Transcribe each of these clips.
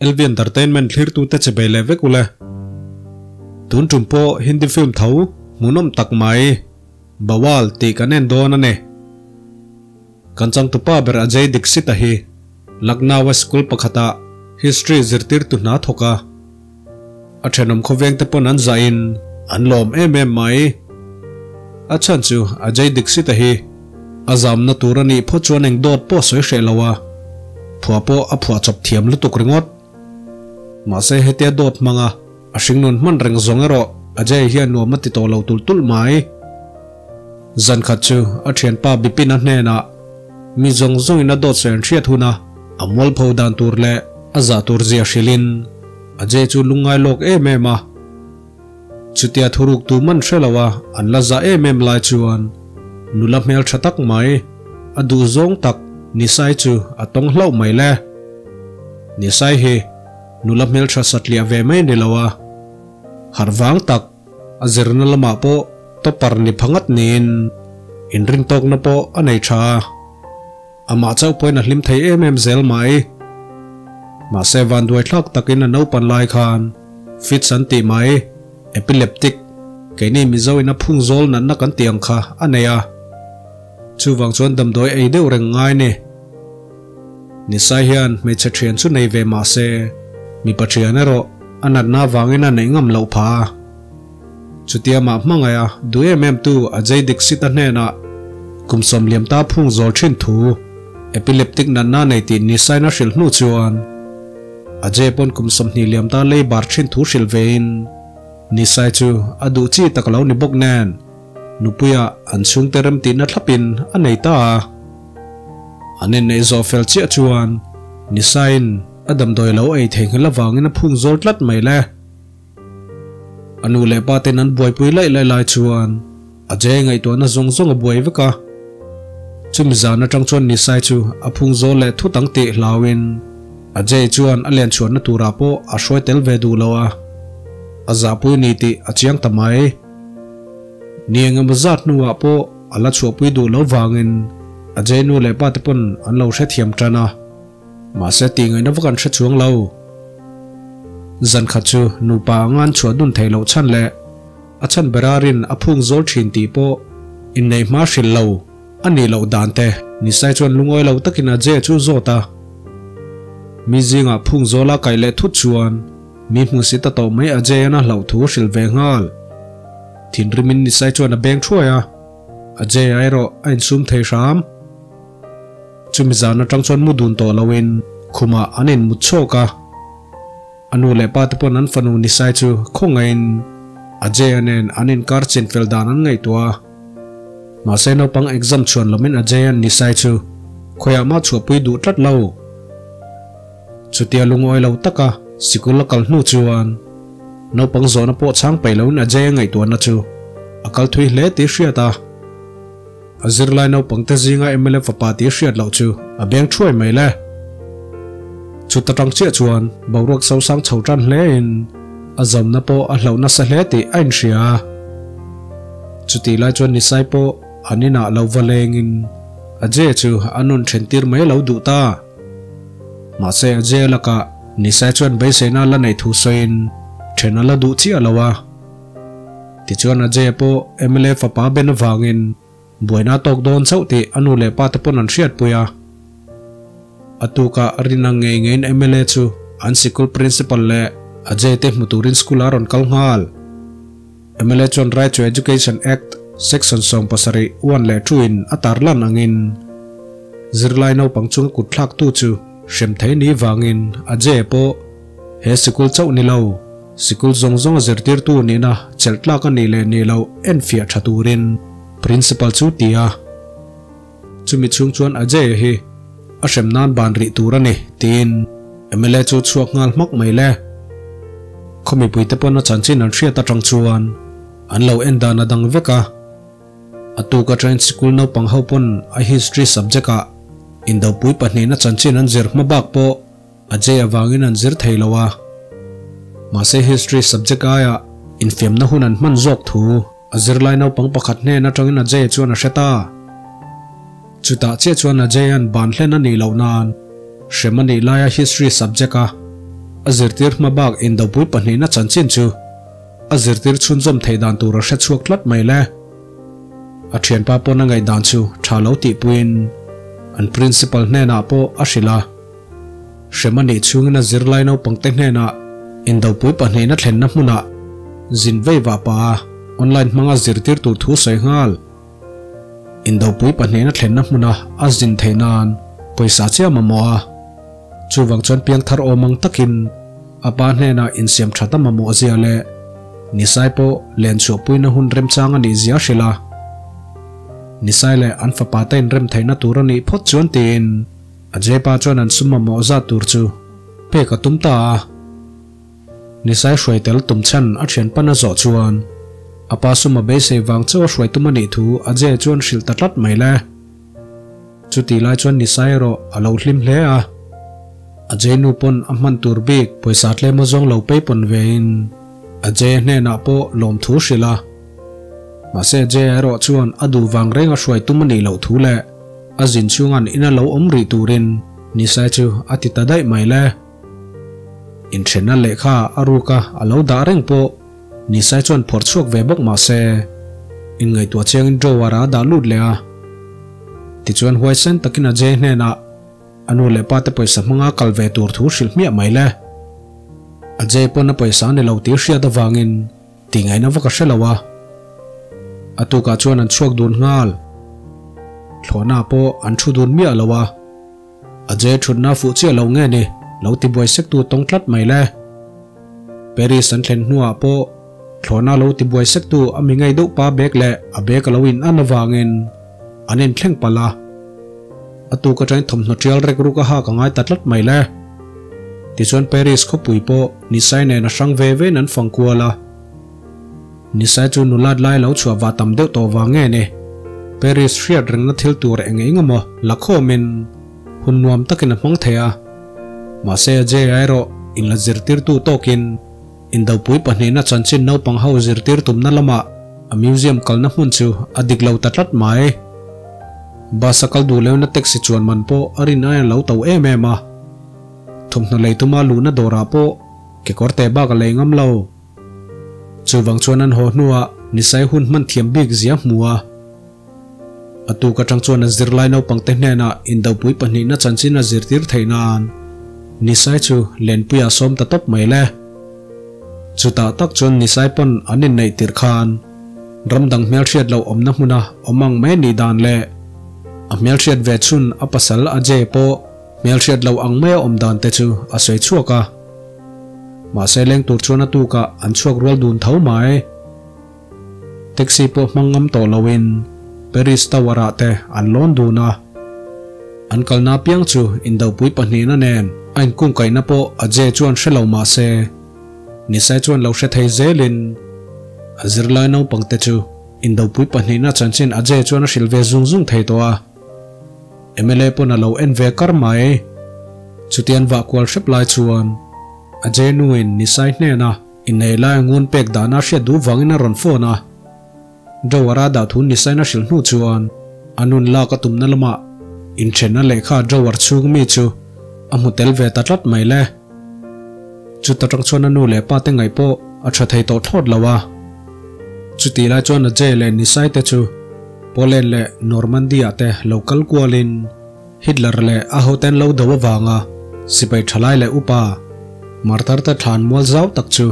LV Entertainment thlirtute che bei leh vek ule. Tun tum pawh Hindi film tho hmuhnawm tak mai Bawal tih kan en dawn a ni. Kan changtupa ber Ajay Dixit-a hi Lucknow-a school pakhata History zirtirtu hna thawk a. A thenawm khawveng te pawn an zahin an lawm em em mai. A chhan chu Ajay Dixit-a hi a zamna tur a nih phawt chuan eng dawt pawh a sawi hreh lo a, phuah pawh a phuah chawp thiam lutuk ringawt. Mahse hetia dawt hmanga a hringnun hman reng zawng erawh Ajay hian nuam a ti tawh lo tulh tulh mai. Zan khat chu a thianpa Bipin-a hnenah mi zawng zawngin a dawt sawi an hriat hun a, a mualpho dan tur leh a zah tur zia hrilhin Ajay chu lungngai lawk em em a. Chutia thuruk tu man hre lo a an la zah em em lai chuan nula hmel tha tak mai, a duh zawng tak Nisai chu a tawng hlauh mai le. Nisai hi nula hmel tha satliah ve mai ni lo a, harh vang tak a zirna lamah pawh topper ni phangat niin inrintawkna pawh a nei tha a. Amah chauh pawhin a hlim thei em em zel mai. Mahse vanduai thlak takin a naupan lai khan fits an tih mai, epileptic, keini Mizo in a phung zawl natna kan tih ang kha a nei a. Chuvang chuan damdawi ei deuh reng ngai ni. Nisai hian hmeichhe thian chu nei ve mahse mipa thian erawh a natna avangin a neih ngam loh phah a. Chutia mah hmangaih a duh em em tu Ajay Dixit-a hnenah kum sawmliam ta phung zawl thin thu epileptic natna nei tih Nissain a hrilh hnu chuan Ajay pawn kum 20 liam ta lei bar thin thu hrilh vein Nissai chu a duh chi tak lo ni bawk nen nupuia an chhungte remtihna thlapin a nei ta a. An inneih zawh fel chiah chuan Nissaiin a damdawi lo ei theihnghilh avangin a phung zawl tlat mai le. A nu leh pa ten an buaipui laih laih lai chuan Ajay ngaihtuahna zawng zawng a buai vek a. Chumi zan atang chuan Nisai chu a phung zawl leh thut ang tih hlauin Ajay chuan a len chhuahna turah pawh a hruai tel ve duh lo a, a zahpui ni tih a chiang ta mai. Ni engemaw zat hnuah pawh a la chhuahpui duh lo vangin Ajay nu leh pa te pawn an lo hrethiam tan a. Mahse tih ngaihna vak an hre chuang lo. Zan khat chu nupa anga an chhuah dun theih loh chhan leh a chhan berarin a phung zawl thin tih pawh inneih hma hrilh lo a nih loh dan te Nisai chuan lungawi lo takin Ajay chu zawt a. Mi zingah phung zawla kaih leh thut chuan mi hmuhsit a tawh mai Ajay-an a hlauh thu hrilh ve nghal. Thinrimin Nisai chuan a beng thuai a, Ajay-a erawh a insum thei hram. Chumi zan atang chuan mu dun tawh loin khumah an inmut chhawk a. A nu leh pa te pawn an fanu Nisai chu khawngaihin Ajay-a nen an inkar chin fel dan an ngaihtuah a. Mahse naupang exam chhuan lomin Ajay-a'n Nisai chu khawiah mah chhuahpui duh tlat lo. Chutia lungawi lo taka sikul a kal hnu chuan naupang zawhna pawh chhang peih loin Ajay-a ngaihtuahna chu a kal thui hle tih hriat a. A zirlai naupangte zinga mla fapa tih hriat loh chu a beng thuai mai le. Chuta tang chiah chuan boruak sosang chho tan hlein a zawmna pawh a hlauh nasa hle tih a inhria a. Chutih lai chuan Nisai pawh an inah lo va lengin Ajay chu a nun then tir mai lo duh ta. Mahse Ajay lakah Nisai chuan beiseina la neih thu sawiin then a la duh chiah lo a. Tichuan Ajay pawh mla fapa ben avangin buaina a tawk dawn chauh tih a nu leh pa te pawn an hriatpui a. A tukah rin ang ngei ngeiin mla chu an sikul principal leh Ajay te hmu turin school ah a rawn kal nghal. Mla chuan Right to Education Act Section 70 1 leh 2 in a tarlan angin zirlai naupang chunga kut thlaktu chu hrem thei ni vangin Ajay pawh He sikul chauh ni lo, sikul zawng zawng a zirtirtu nihna chelh tlak a nih leh nih loh enfiah tha turin Principal chu ti a. Chumi chhung chuan Ajay hi a hrem nan ban rih tur a ni tiin mla chu chhuak nghal hmak mai le. Khaw mipuite pawn a chanchin an hriat atang chuan an lo en dan a dang vek a. A tuk atangin sikul naupang ho pawn a history subject ah indopui pahnihna chanchin an zir hma bak pawh Ajay avangin an zir thei lo a, mahse history subject aia infiamna hun an hman zawk thu a zirlai naupang pakhat hnen atangin Ajay chuan a hre ta. Chutah chiah chuan Ajay-a'n ban hlen a nih loh nan hrem a nih laia history subject a A zirtir hma bak Indopui pahnihna chanchin chu a zirtir chhunzawm theih dan tur a hre chhuak tlat mai le. A thianpa pawn a ngaihdan chu tha lo tihpuiin an principal hnenah pawh a hrilh a. Hrem a nih chhungin a zirlai naupangte hnenah Indopui pahnihna thlenna hmunah zin vei vah pah a online hmanga zirtir tur thu sawi nghal. Indopui pahnihna thlenna hmuna a zin theih nan pawisa chiah mamawh a, chuvang chuan piangthar awm ang takin a pa hnenah insiam that a mamawh zia leh Nisai pawh len chhuahpuina hun remchang a nih zia hrilh a. Nisai leh an fapa te inrem theihna tur a nih phawt chuan tiin Ajay pa chuan an sum mamawh zat tur chu pek a tum ta a. Nisai hruai tel tum chhan a thian pan a zawh chuan a pa sum a beisei vang chauh a hruai tum a nih thu Ajay chuan hrilh ta tlat mai le. Chuti lai chuan Nisai erawh a lo hlim hle a. Ajay nu pawn a hman tur bik pawisa tlem a zawng lo pei pawn ve in Ajay a hnenah pawh lawmthu hrilh a. Mahse Ajay erawh chuan a duh vang reng a hruai tum a nih loh thu leh a zin chhunga'n in a lo awm rih turin Nisai chu a ti ta daih mai le. Inthenna lehkha a ruka a lo dah reng pawh Nisai chuan phawrh chhuak ve bawk mah se, inngaihtuah chiangin drawer ah a dah lut leh a. Tichuan huaisen takin Ajay hnenah a nu leh pa te pawisa hmanga kal ve tur thu hrilh hmiah mai le. Ajay pawn a pawisa a ni lo tih hriat avangin Tingaihna vak a hre lo a, a tukah chuan an chhuak dun nghal. Thlawhna pawh an thu dun miah lo a, Ajay thutna fuh chiah lo nge ni lo ti buai sektu tawng tlat mai le. Paris an thlen hnuah pawh thlawhna lo ti buai sektu a mi ngei deuh pa bag leh a bag a lo in an avangin an inthleng palh a. A tuk atangin thawmhnaw tial rek ruk a hak a ngai ta tlat mai le. Tichuan Paris khawpui pawh Nisai nen a hrang ve vein an fang kual a. Nisai chu nulat lai lo chhuah vah tam deuh tawh vang nge ni? Paris hriat rengna thil tur eng eng emaw la khawmin hun nuam takin a hmang thei a. Mahse Ajay erawh inla zirtirtu tawkin Indopui pahnihna chanchin naupang ho zirtir tumna lamah a museum kalna hmun chu a dik lo ta tlat mai. Bus a kal duh leuhna taxi chuan man pawh a rin aiin a lo to em em a. Thawmhnaw lei tuma luhna dawrah pawh kekawr teh bak a lei ngam lo. Chuvang chuan an haw hnuah Nisai hun hman thiam bik zia hmu a. A tuk atang chuan an zirlai naupangte hnenah Indopui pahnihna chanchin a zirtir theih nan Nisai chu Lenpuia sawm ta tawp mai le. Chutah tak chuan Nisai pawn an inneih tirh khan ram dang hmelhriat loh awmna hmuna awm ang mai nih dan leh a hmelhriat ve chhun a pasal Ajay pawh hmelhriat loh ang maia awm dan te chu a sawi chhuak a. Mahse leng tur chuan a tukah an chhuak rual dun tho mai. Taxi pawh hmang ngam tawh loin Paris Tower ah te an lawn dun a. An kalna apiang chu indopui pahnihna nen a inkungkaihna pawh Ajay chuan hre lo mah se, Nisai chuan lo hre thei zelin a zirlai naupang te chu indopui pahnihna chanchin Ajay chuan a hrilh ve zung zung thei tawh a. Mla pawn a lo en ve kar mai. Chutian vah kual hrep lai chuan Ajay nuin Nisai hnena Innei lai a ngun pek dahna hriat duh vangin a rawn phone a. Drawer a dah thu Nisain a hrilh hnu chuan a nun lak a tumna lamah inthenna lehkha drawer chhung mi chu a hmu tel ve ta tlat mai le. Chuta tang chuan a nu leh pa te ngaih pawh a tha thei tawh thlawt lo a. Chutih lai chuan Ajay leh Nisai te chu Poland leh Normandy ah te lo kal kualin Hitler leh a hoten lo do avanga sipai thalai leh upa martar te thlan mual zau tak chu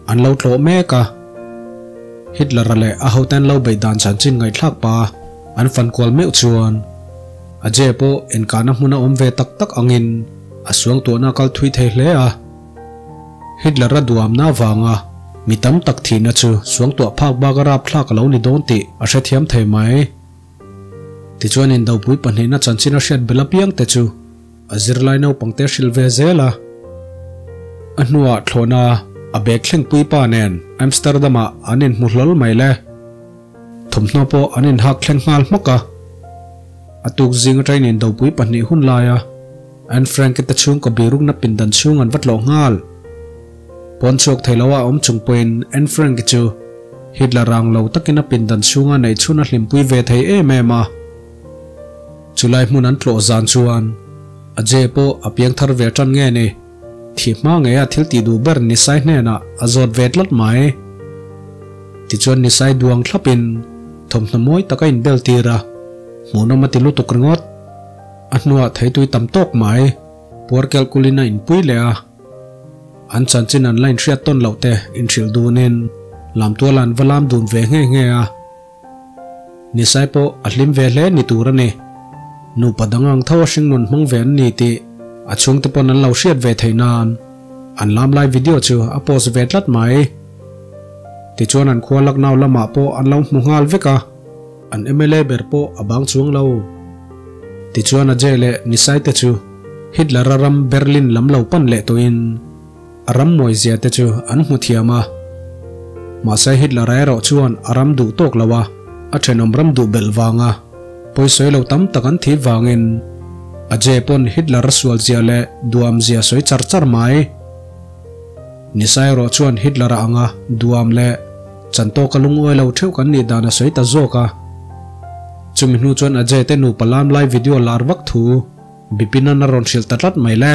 an lo tlawh mek a. Hitler-a leh a hoten lo beih dan chanchin ngaihthlak pa an fan kual meuh chuan Ajay pawh inkahna hmun a awm ve tak tak angin a suangtuahna a kal thui thei hle a. Hitler-a duamna avanga mi tam tak thihna chu suangtuah phak bak a rapthlak a lo ni dawn tih a hrethiam thei mai. Tichuan indopui pahnihna chanchin a hriat bel apiang te chu a zirlai naupangte a hrilh ve zel a. A hnuah thlawhna a bag thlengpui pa nen Amsterdam-ah an inhmu hlawl mai le. Thawmhnaw pawh an inhak thleng nghal hmak a. A tuk zing atangin indopui pahnih hun laia Anne Frank-i te chhungkaw birukna pindan chhung an va tlawh nghal. Pawn chhuak thei loa a awm chung pawhin Anne Frank-i chu Hitler rang lo takin a pindan chhunga neih chhun a hlimpui ve thei em em a. Chulai hmun an tlawh zan chuan Ajay pawh a piang thar ve tan nge ni. Thih hma ngeia thil tih duh ber Nisai hnenah a zawt ve tlat mai. Tichuan Nisai duang thlapin thawmhnaw mawi tak a inbel tir a, hmuhnawm a ti lutuk ringawt. A hnuah theitui tam tawk mai puar kelh kulin a inpui leh a. An chanchin an la inhriat tawn loh te inhrilh dunin lamtuala an va lam dun ve nghe nghe a. Nisai pawh a hlim ve hle ni tur a ni. Nupa dang ang tho a hringnun hmang ve an ni tih a chhungte pawn an lo hriat ve theih nan an lam lai video chu a post ve tlat mai. Tichuan an khua Lucknow lamah pawh an lo hmu nghal vek a, an mla ber pawh a bang chuang lo. Tichuan Ajay leh Nisai te chu Hitler-a ram Berlin lam lo pan leh tawhin A ram mawizia te chu an hmu thiam a. Mahse Hitler-a erawh chuan a ram duh tawk lo a, a thenawm ram duh belh vanga pawisawi lo tam tak an thih vangin a je pawn Hitler-a sualzia leh duamzia sawi char char mai. Nisa erawh chuan Hitler-a anga duam leh chantawka lungawi lo theuh kan nih dan a sawi ta zawk a. Chumi hnu chuan Ajay te nupa lam lai video lar vak thu Bipin-a'n a rawn hrilh ta tlat mai le.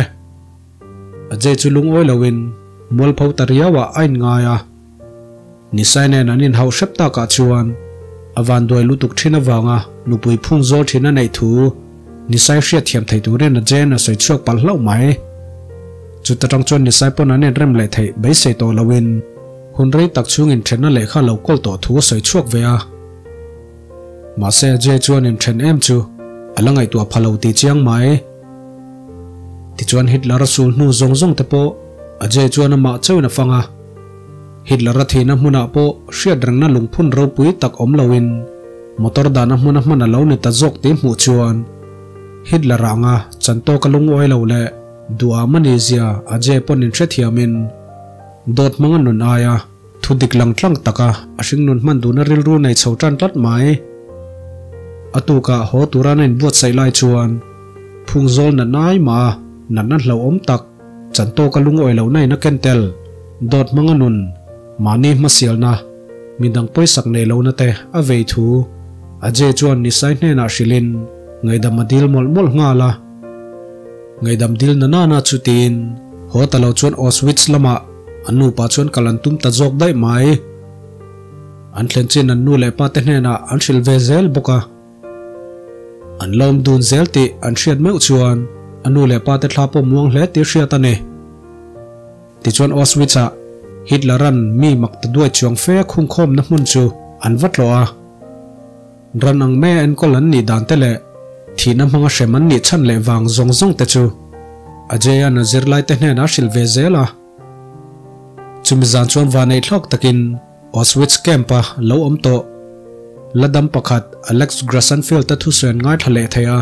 Ajay chu lungawi loin mualpho ta riauah a inngai a. Nisai nen an inhauh hrep takah chuan a vanduai lutuk thin avanga nupui phung zawl thin a neih thu Nisai hriat thiam thei turin Ajay-a'n a sawi chhuak palh hlauh mai. Chuta tang chuan Nisai pawn an inrem leh theih beisei tawh loin hun rei tak chhung inthenna lehkha lo kawl tawh thu a sawi chhuak ve a. Mahse Ajay chuan inthen em chu a la ngaihtuah pha lo tih chiang mai. Tichuan Hitler-a sul hnu zawng zawng te pawh Ajay chuan amah chauhin a fang a. Hitler-a thihna hmunah pawh hriat rengna lungphun ropui tak awm loin motor dahna hmuna hman a lo ni ta zawk tih hmuh chuan Hitler-a anga chantawka lungawi lo leh duham a ni zia Ajay pawn inhrethiamin dawt hmanga nun aia Thu dik lang tlang taka a hringnun hman duhna rilru nei chho tan tlat mai. A tukah haw tura na inbuatsaih lai chuan phungzawl natna ai mah a natna hlauhawm tak chantawka lungawi lohna in a ken tel. Dawt hmanga nun, mahni hmasialna, midang pawisak nei lohna te a vei thu Ajay chuan Nisai hnenah hrilhin ngaihdam a dil mawlh mawlh nghal a. Ngaihdam dil na nana chu tiin haw ta lo chuan Auschwitz lamah An nupa chuan kal an tum ta zawk daih mai. An thlen chin an nu leh pa te hnenah an hrilh ve zel bawk a. An lawm dun zel tih an hriat meuh chuan a nu leh pa te thla pawh muang hle tih hriat a ni. Tichuan Auschwitz-ah Hitler-a'n mi mak ta duai chuang fe khungkhawmna hmun chu an va tlawh a. Ran ang mai a enkawl an nih dan te leh thihna hmanga hrem an nih chhan leh vang zawng zawng te chu Ajay-a'n a zirlaite hnenah a hrilh ve zel a. Chumi zan chuan vaneih thlawk takin Auschwitz camp-a lo awm tawh la dam pakhat Alex Grassenfeld-a thusawi an ngaithla leh thei a.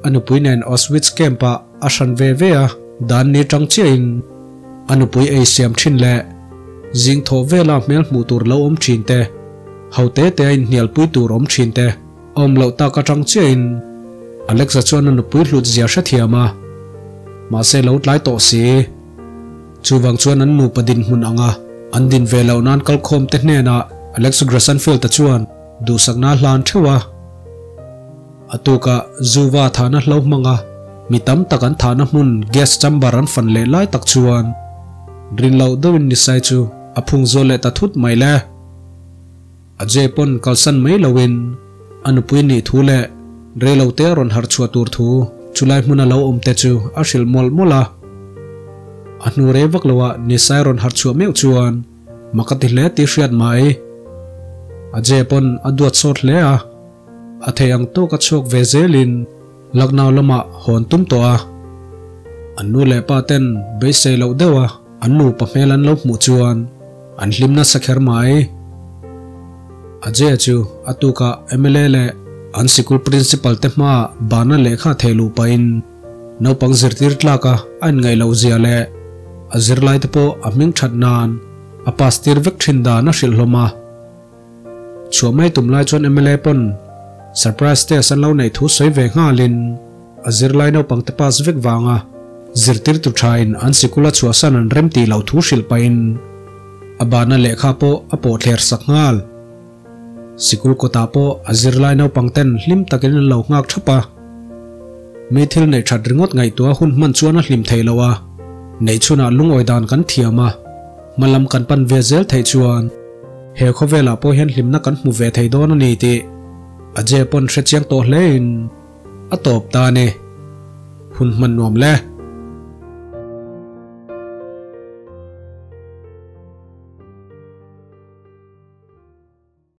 A nupui nen Auschwitz camp-ah a hran ve ve a, dan ni tang chiahin a nupui ei siam thin leh zing thawh vela hmel hmuh tur lo awm thin te, ho te te a inhnialpui tur awm thin te a awm loh tak atang chiahin Alexa chuan a nupui hlut zia hrethiam a, mahse lo tlai tawh si. Chuvang chuan an nupa dinhmun anga an din ve loh nan kalkhawm te hnenah Alex Grassenfield-a chuan duhsakna a hlan theuh a. A tukah Zuva thahna hlo hmanga mi tam tak an thahna hmun gas chamber an fan leh lai tak chuan rin loh deuhin Nisai chu a phung zawl leh ta thut mai le. Ajay pawn kalsan mai loin a nupui nih thu leh reilote a rawn harh chhuah tur thu chulai hmuna lo awm te chu a hrilh mawlh mawlh a. A hnu rei vak loah Nisai rawn harh chhuah meuh chuan mak a ti hle tih hriat mai. Ajay pawn a duat sawt hle a, a thei ang tawk a chhuak ve zelin Lucknow lamah hawn tum tawh a. An nu leh pa ten beisei loh deuh a an nupa hmel an lo hmuh chuan an hlim nasa kher mai. Ajay chu a tukah mla leh an sikul principal te hmaah bana lehkha theh luh pahin naupang zirtir tlaka a inngaih loh zia leh a zirlai te pawh a hming that nan a pass tir vek thin dan a hrilh hlawm a. Chhuah mai tum lai chuan mla pawn surprise test an lo neih thu sawi ve nghalin a zirlai naupang te pass vek vanga zirtirtu thain an sikul a chhuahsan an rem tih loh thu hrilh pahin a bahna lehkha pawh a pawh thler sak nghal. Sikul kawtah pawh a zirlai naupang ten hlim takin an lo nghak thap a. Mi thil neih that ringawt ngaihtuah hun hman chuan a hlim thei lo a. Neih chhunah lungawi dan kan thiam a, hmalam kan pan ve zel theih chuan he khawvelah pawh hian hlimna kan hmu ve thei dawn a ni tih Ajay pawn hre chiang tawh hlein a tawp ta a ni. Hun hman nuam le.